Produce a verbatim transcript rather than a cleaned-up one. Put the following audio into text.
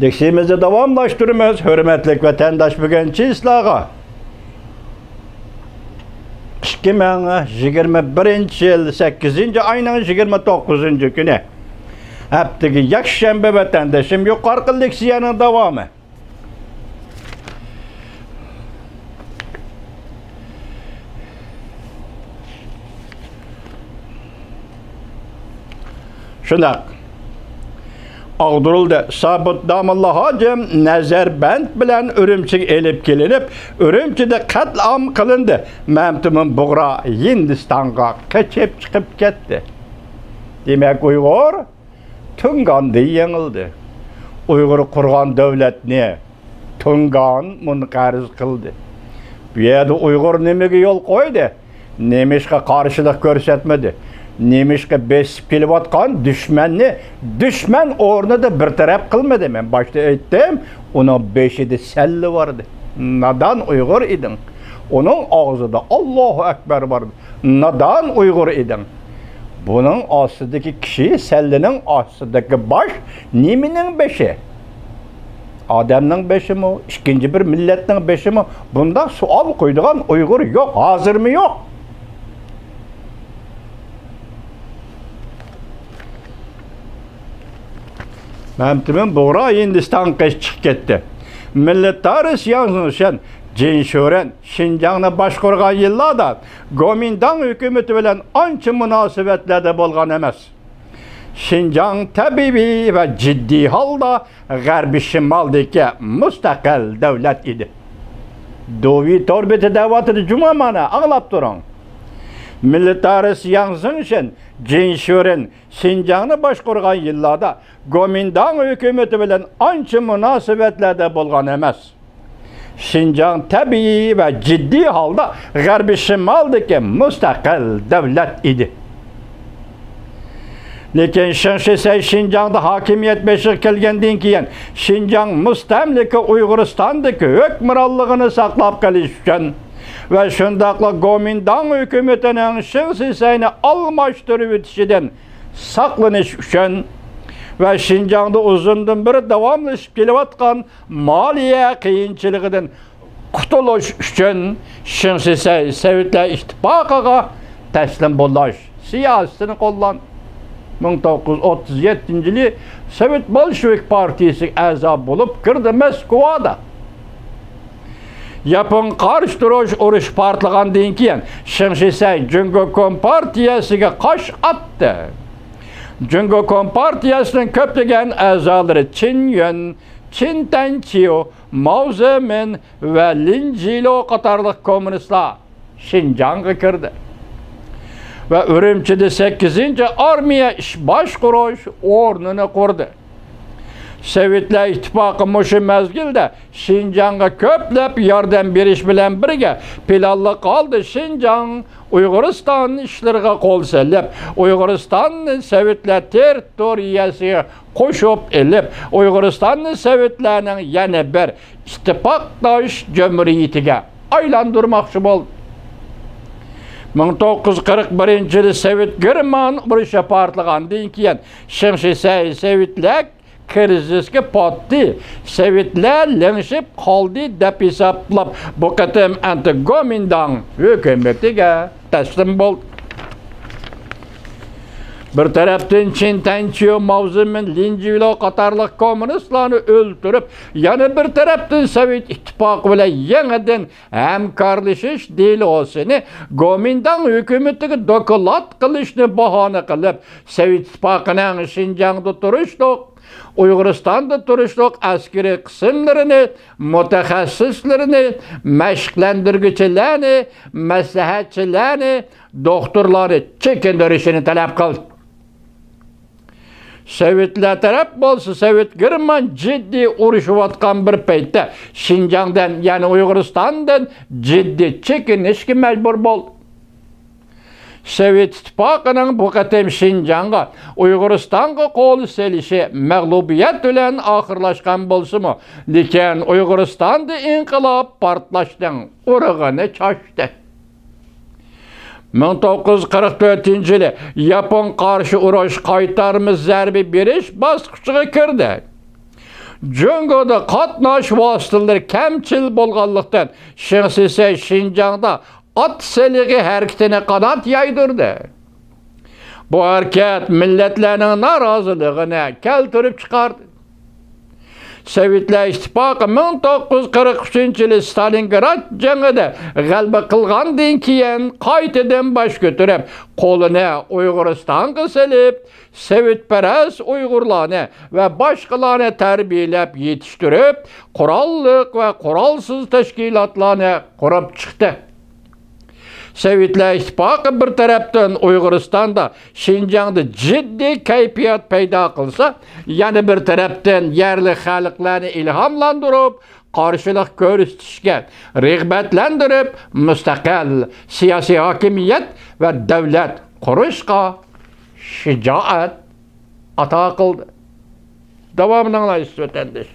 لېكسىيىمىزنى داۋاملاشتۇرىمىز. ھۆرمەتلىك ۋەتەنداش بۈگۈنچى سىلەرگە ئىككى مىڭ يىگىرمە بىرىنچى يىل سەككىزىنچى ئاينىڭ يىگىرمە توققۇزىنچى كۈنى، ھەپتىگە يەكشەنبە ۋەتەندىشىم يۇقىرىقى لېكسىيەنىڭ داۋامى. شۇنداق. ئاغدۇرۇلدى. سابىت داموللا ھاجىم نەزەربەند بىلەن ئۈرۈمچىگە ئېلىپ كېلىنىپ، ئۈرۈمچىدە قەتلىئام قىلىندى. مەمتىمىن بۇغرا ھىندىستانغا قېچىپ چىقىپ كەتتى. دېمەك، ئۇيغۇر تۇڭگاندا يېڭىلدى. ئۇيغۇر قۇرغان دۆلەتنى تۇڭگان مۇنقەرز قىلدى. بۇ يەردە ئۇيغۇر نېمىگە يول قويدى؟ نېمىشقا قارشىلىق كۆرسەتمىدى؟ نېمىشقا بېسىپ كېلىۋاتقان دۈشمەننى دۈشمەن ئورنىدا بىر تەرەپ قىلمىدى؟ مەن باشتا ئېيتتىم، ئۇنىڭ بېشىدا سەللە بار ئىدى. نادان ئۇيغۇر ئىدىڭ. ئۇنىڭ ئاغزىدا ئاللاھۇ ئەكبەر بار ئىدى. نادان ئۇيغۇر ئىدىڭ. بۇنىڭ ئاستىدىكى كىشى، سەللىنىڭ ئاستىدىكى باش نېمىنىڭ بېشى؟ ئادەمنىڭ بېشىمۇ، ئىككىنچى بىر مىللەتنىڭ بېشىمۇ؟ بۇنداق سوئال قويىدىغان ئۇيغۇر يوق، ھازىرمۇ يوق. مەمتىمىن بۇغرا ھىندىستانغا قېچىپ چىقىپ كەتتى. مىللىتارىست ياڭ زېڭشەن، جىن شۈرېن شىنجاڭنى باشقۇرغان يىللاردا گومىنداڭ ھۆكۈمىتى بىلەن ئانچە مۇناسىۋەتلەردە بولغان ئەمەس. شىنجاڭ تەبىئىي ۋە جىددىي ھالدا غەربىي شىمالدىكى مۇستەقىل دۆلەت ئىدى. دۇۋى تور بېتى دەۋاتىدۇ جۇمۇ مانا، ئاڭلاپ تۇرۇڭ. مىللىتارىست ياڭ زېڭشەن، جىن شۈرېن شىنجاڭنى باشقۇرغان يىللاردا گومىنداڭ ھۆكۈمىتى بىلەن ئانچە مۇناسىۋەتلەردە بولغان ئەمەس. شىنجاڭ تەبىئىي ۋە جىددىي ھالدا غەربىي شىمالدىكى مۇستەقىل دۆلەت ئىدى. لېكىن شېڭ شىسەي شىنجاڭدا ھاكىمىيەت بېشىغا كەلگەندىن كېيىن، شىنجاڭ مۇستەملىكە ئۇيغۇرىستاندىكى ھۆكۈمرانلىقىنى ساقلاپ قېلىش ئۈچۈن ۋە شۇنداقلا گومىنداڭ ھۆكۈمىتىنىڭ شېڭ شىسەينى ئالماشتۇرۇۋېتىشىدىن ساقلىنىش ئۈچۈن ۋە شىنجاڭدا ئۇزۇندىن بېرى داۋاملىشىپ كېلىۋاتقان مالىيە قىيىنچىلىقىدىن قۇتۇلۇش ئۈچۈن شېڭ شىسەي سوۋېتلار ئىتتىپاقىغا تەسلىم بولۇش سىياسىتىنى قوللاندى. مىڭ توققۇز يۈز ئوتتۇز يەتتىنچى يىلى سوۋېت بولشېۋىك پارتىيىسىگە ئەزا بولۇپ كىردى. موسكۋادا ياپونغا قارشى تۇرۇش ئۇرۇشى پارتلىغاندىن كېيىن، شېڭ شىسەي جۇڭگو كومپارتىيەسىگە قاش ئاتتى. جۇڭگو كومپارتىيەسىنىڭ كۆپلىگەن ئەزالىرى چىن يۈەن، چىن تەنچيۇ، ماۋ زېمىن ۋە لىن جىلو قاتارلىق كوممۇنىستلار شىنجاڭغا كىردى ۋە ئۈرۈمچىدە سەككىزىنچى ئارمىيە ئىش باشقۇرۇش ئورنىنى قۇردى. سوۋېتلار ئىتتىپاقى مۇشۇ مەزگىلدە شىنجاڭغا كۆپلەپ ياردەم بېرىش بىلەن بىرگە، پىلانلىق ھالدا شىنجاڭ ئۇيغۇرىستان ئىشلىرىغا قول سېلىپ، ئۇيغۇرىستاننى سوۋېتلار تېررىتورىيەسىگە قوشۇپ ئېلىپ، ئۇيغۇرىستاننى سوۋېتلارنىڭ يەنە بىر ئىتتىپاقداش جۇمھۇرىيىتىگە ئايلاندۇرماقچى بولدى. مىڭ توققۇز يۈز قىرىق بىرىنچى يىلى سوۋېت گېرمان ئۇرۇشى پارتلىغاندىن كېيىن، شېڭ شىسەي سوۋېتلار كىرىزىسكە پاتتى، سوۋېتلار لىڭشىپ قالدى دەپ ھېسابلاپ، بۇ قېتىم ئەنتى گومىنداڭ ھۆكۈمىتىگە تەسلىم بولدى. بىر تەرەپتىن چىن تەنچيۇ، ماۋ زېمىن، لىن جىلو قاتارلىق كوممۇنىستلارنى ئۆلتۈرۈپ، يەنە بىر تەرەپتىن سوۋېت ئىتتىپاقى بىلەن يېڭىدىن ھەمكارلىشىش دېلوسىنى گومىنداڭ ھۆكۈمىتىگە دوكلات قىلىشنى باھانە قىلىپ، سوۋېت ئىتتىپاقىنىڭ شىنجاڭدا تۇرۇشلۇق، ئۇيغۇرىستاندا تۇرۇشلۇق ئەسكىرىي قىسىملىرىنى، مۇتەخەسسىسلىرىنى، مەشىقلەندۈرگۈچىلەرنى، مەسلىھەتچىلەرنى، دوختۇرلارنى چېكىندۈرۈشىنى تەلەپ قىلدى. سوۋېتلار تەرەپ بولسا، سوۋېت گېرمان جىددىي ئۇرۇشۇۋاتقان بىر پەيتتە شىنجاڭدىن، يەنى ئۇيغۇرىستاندىن جىددىي چېكىنىشكە مەجبۇر بولدى. سوۋېت ئىتتىپاقىنىڭ بۇ قېتىم شىنجاڭغا، ئۇيغۇرىستانغا قول سېلىشى مەغلۇبىيەت بىلەن ئاخىرلاشقان بولسىمۇ، لېكىن ئۇيغۇرىستاندا ئىنقىلاب پارتلاشنىڭ ئۇرۇقىنى چاچتى. مىڭ توققۇز يۈز قىرىق تۆتىنچى يىلى ياپونغا قارشى ئۇرۇش قايتارما زەربە بېرىش باسقۇچىغا كىردى. جۇڭگودا قاتناش ۋاسىتىلىرى كەمچىل بولغانلىقتىن، شېڭ شىسەي شىنجاڭدا ئات سېلىقى ھەرىكىتىنى قانات يايدۇردى. بۇ ھەرىكەت مىللەتلەرنىڭ نارازىلىقىنى كەلتۈرۈپ چىقاردى. سوۋېتلار ئىتتىپاقى مىڭ توققۇز يۈز قىرىق ئۈچىنچى يىلى ستالىنگراد جېڭىدە غەلىبە قىلغاندىن كېيىن، قايتىدىن باش كۆتۈرۈپ، قولىنى ئۇيغۇرىستانغا سېلىپ، سوۋېتپەرەس ئۇيغۇرلارنى ۋە باشقىلارنى تەربىيەلەپ يېتىشتۈرۈپ، قوراللىق ۋە قورالسىز تەشكىلاتلارنى قۇرۇپ چىقتى. سوۋېتلار ئىتتىپاقى بىر تەرەپتىن ئۇيغۇرىستاندا، شىنجاڭدا جىددىي كەيپىيات پەيدا قىلسا، يەنە بىر تەرەپتىن يەرلىك خەلقلەرنى ئىلھاملاندۇرۇپ، قارشىلىق كۆرسىتىشكە رىغبەتلەندۈرۈپ، مۇستەقىل سىياسىي ھاكىمىيەت ۋە دۆلەت قۇرۇشقا شىجائەت ئاتا قىلدى. داۋامىنى ئاڭلايسىز، ۋەتەنداش.